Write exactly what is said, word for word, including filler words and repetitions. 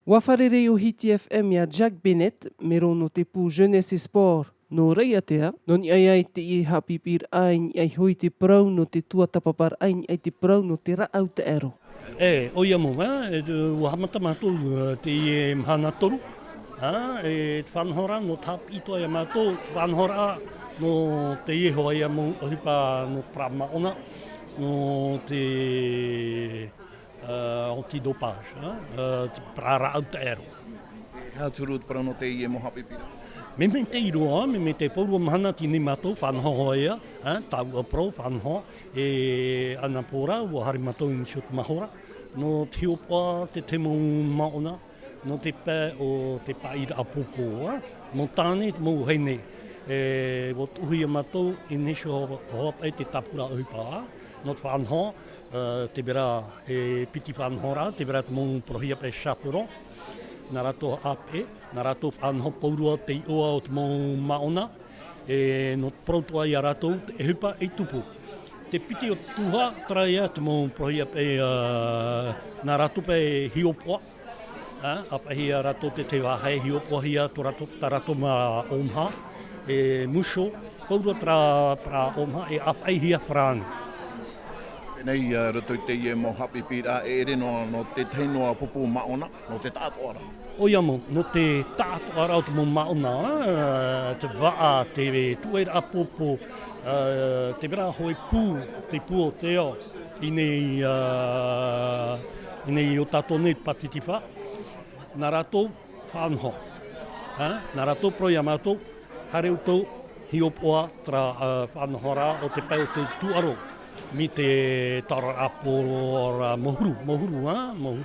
ʻUa fārerei ʻo Hiti F M ia Jack Bennett, mero nō te pū Jeunesse et Sport nō Raʻiātea, nō niʻa i teie haʻapiʻiraʻa i niʻa iho i te parau nō te tuatāpaparaʻa i niʻa i te parau nō te rāʻau taʻero. E, ʻoia mau, e, e, ʻua haʻamata mātou, e, teie mahana toru, a, e, te faʻanahoraʻa nō te haʻapiʻi atoʻa ia mātou, te faʻanahoraʻa nō teie hoʻi ia mau ʻohipa nō te parau māʻona, nō te, e, anti-dopage, e, e, te parau rāʻau taʻero. E aha te huru o te parau nō teie mau haʻapiʻiraʻa? Mea maitaʻi roa, mea maitaʻi, pauroa mahana teie nei mātou, faʻanaho hoʻi ia, e, tāua parau, faʻanaho, e, ʻanapō ra, ʻua haere mātou i niʻa iho i te mahora, nō te hiʻopoʻa, te tahi mau māʻona, nō te pae o te paʻiraʻa pōpō, e, mau tāne, mau vahine, e, ʻua tuʻuhia mātou i niʻa iho hoʻi paʻi te tāpura ʻohipa, nō te faʻanaho, e, tē vai ra e piti faʻanahoraʻa, tē vai ra te mau parauhia paʻi chaperon, nā rātou ʻāpeʻe, nā rātou faʻanaho pauroa te iʻoa o te mau māʻona, e, nō te parau atoʻa ia rātou te ʻohipa e tupu. Te piti o te tuhaʻa, terā ia te mau parauhia paʻi, e, nā rātou paʻi hiʻopoʻa, e, ʻāfaʻihia rātou te tahi vāhi, hiʻopoʻahia tō rātou, tā rātou mau ʻōmaha, e, mouchon, pauroa terā, terā ʻōmaha, e ʻāfaʻihia farāni. Pēnei, e, roto i teie mau haʻapiʻiraʻa, e ʻere noa nō te tahi noa pupu māʻona, nō te taʻatoʻaraʻa. ʻOia mau, nō te taʻatoʻaraʻa o te mau māʻona, e, te vaʻa, te tuʻeraʻa pōpō, e, tē vai ra hoʻi pū, te pū o te ao, i niʻa i, e, i niʻa i ō tātou nei pātitifā, nā rātou faʻanaho. E, nā rātou parau ia mātou, haere ʻoutou, hiʻopoʻa terā, e, faʻanahoraʻa o te pae o te tūʻaro, mai te taoraʻa pō ra mau huru, mau huru, e, mau huru.